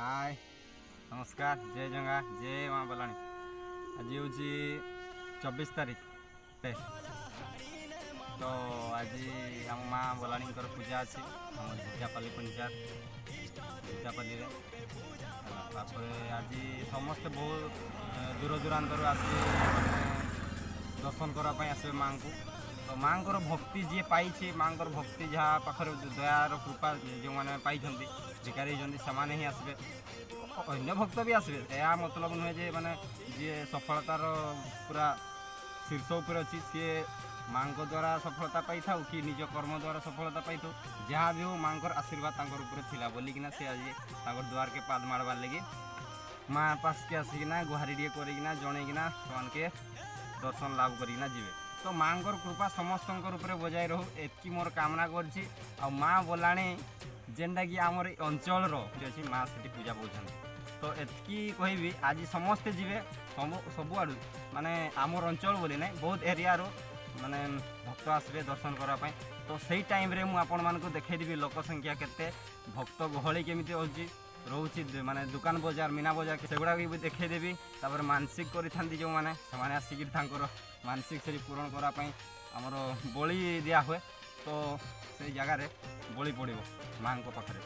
ହାଏ, ନମସ୍କାର, ଜୟ ଜଙ୍ଗା, ଜୟ ମା ବଲାଣି। ଆଜି ହେଉଛି 24 ତାରିଖ। ତ ଆଜି ଆମ ମା ବଲାଣୀଙ୍କର ପୂଜା ଅଛି ଆମ ଝିକାପାଲି ପଞ୍ଚାୟତ ଝିକାପାଲିରେ ହେଲା। ତାପରେ ଆଜି ସମସ୍ତେ ବହୁତ ଦୂର ଦୂରାନ୍ତରୁ ଆସି ମାନେ ଦର୍ଶନ କରିବା ପାଇଁ ଆସିବେ ମାଆଙ୍କୁ। ତ ମାଆଙ୍କର ଭକ୍ତି ଯିଏ ପାଇଛି, ମାଆଙ୍କର ଭକ୍ତି ଯାହା ପାଖରେ, ଦୟାର କୃପା ଯେଉଁମାନେ ପାଇଛନ୍ତି, ଭିକାରୀ ହେଇଛନ୍ତି, ସେମାନେ ହିଁ ଆସିବେ। ଅନ୍ୟ ଭକ୍ତ ବି ଆସିବେ, ଏହା ମତଲବ ନୁହେଁ ଯେ ମାନେ ଯିଏ ସଫଳତାର ପୁରା ଶୀର୍ଷ ଉପରେ ଅଛି, ସିଏ ମାଆଙ୍କ ଦ୍ୱାରା ସଫଳତା ପାଇଥାଉ କି ନିଜ କର୍ମ ଦ୍ୱାରା ସଫଳତା ପାଇଥାଉ, ଯାହା ବି ହଉ, ମାଆଙ୍କର ଆଶୀର୍ବାଦ ତାଙ୍କର ଉପରେ ଥିଲା ବୋଲିକିନା ସେ ଆଜି ତାଙ୍କର ଦୁଆରକେ ପାଦ ମାଡ଼ବାର୍ ଲାଗି ମା ପାସ୍କେ ଆସିକିନା ଗୁହାରି ଟିକେ କରିକିନା, ଜଣେଇକିନା ସେମାନକେ ଦର୍ଶନ ଲାଭ କରିକିନା ଯିବେ। ତ ମାଆଙ୍କର କୃପା ସମସ୍ତଙ୍କର ଉପରେ ବଜାୟ ରହୁ, ଏତିକି ମୋର କାମନା କରୁଛି। ଆଉ ମା ବୋଲାଣି ଯେନ୍ଟାକି ଆମର ଏଇ ଅଞ୍ଚଳର ଅଛି, ମା ସେଠି ପୂଜା ପାଉଛନ୍ତି। ତ ଏତିକି କହିବି, ଆଜି ସମସ୍ତେ ଯିବେ ସବୁ ସବୁଆଡ଼ୁ, ମାନେ ଆମର ଅଞ୍ଚଳ ବୋଲି ନାହିଁ, ବହୁତ ଏରିଆରୁ ମାନେ ଭକ୍ତ ଆସିବେ ଦର୍ଶନ କରିବା ପାଇଁ। ତ ସେଇ ଟାଇମ୍ରେ ମୁଁ ଆପଣମାନଙ୍କୁ ଦେଖେଇଦେବି ଲୋକ ସଂଖ୍ୟା କେତେ, ଭକ୍ତ ଗହଳି କେମିତି ହେଉଛି ରହୁଛି, ମାନେ ଦୋକାନ ବଜାର, ମୀନା ବଜାର, ସେଗୁଡ଼ାକ ବି ଦେଖେଇଦେବି। ତାପରେ ମାନସିକ କରିଥାନ୍ତି ଯେଉଁମାନେ, ସେମାନେ ଆସିକିରି ତାଙ୍କର ମାନସିକ ସେଠି ପୂରଣ କରିବା ପାଇଁ ଆମର ବଳି ଦିଆ ହୁଏ। ତ ସେଇ ଜାଗାରେ ବଳି ପଡ଼ିବ ମାଆଙ୍କ ପାଖରେ।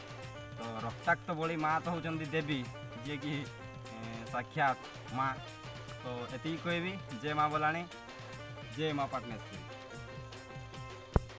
ତ ରକ୍ତାକ୍ତ ବଳି, ମା ତ ହେଉଛନ୍ତି ଦେବୀ, ଯିଏକି ସାକ୍ଷାତ ମା। ତ ଏତିକି କହିବି, ଜୟ ମା ବୋଲାଣି, ଜୟ ମା ପାଟନେଶ୍ୱରୀ।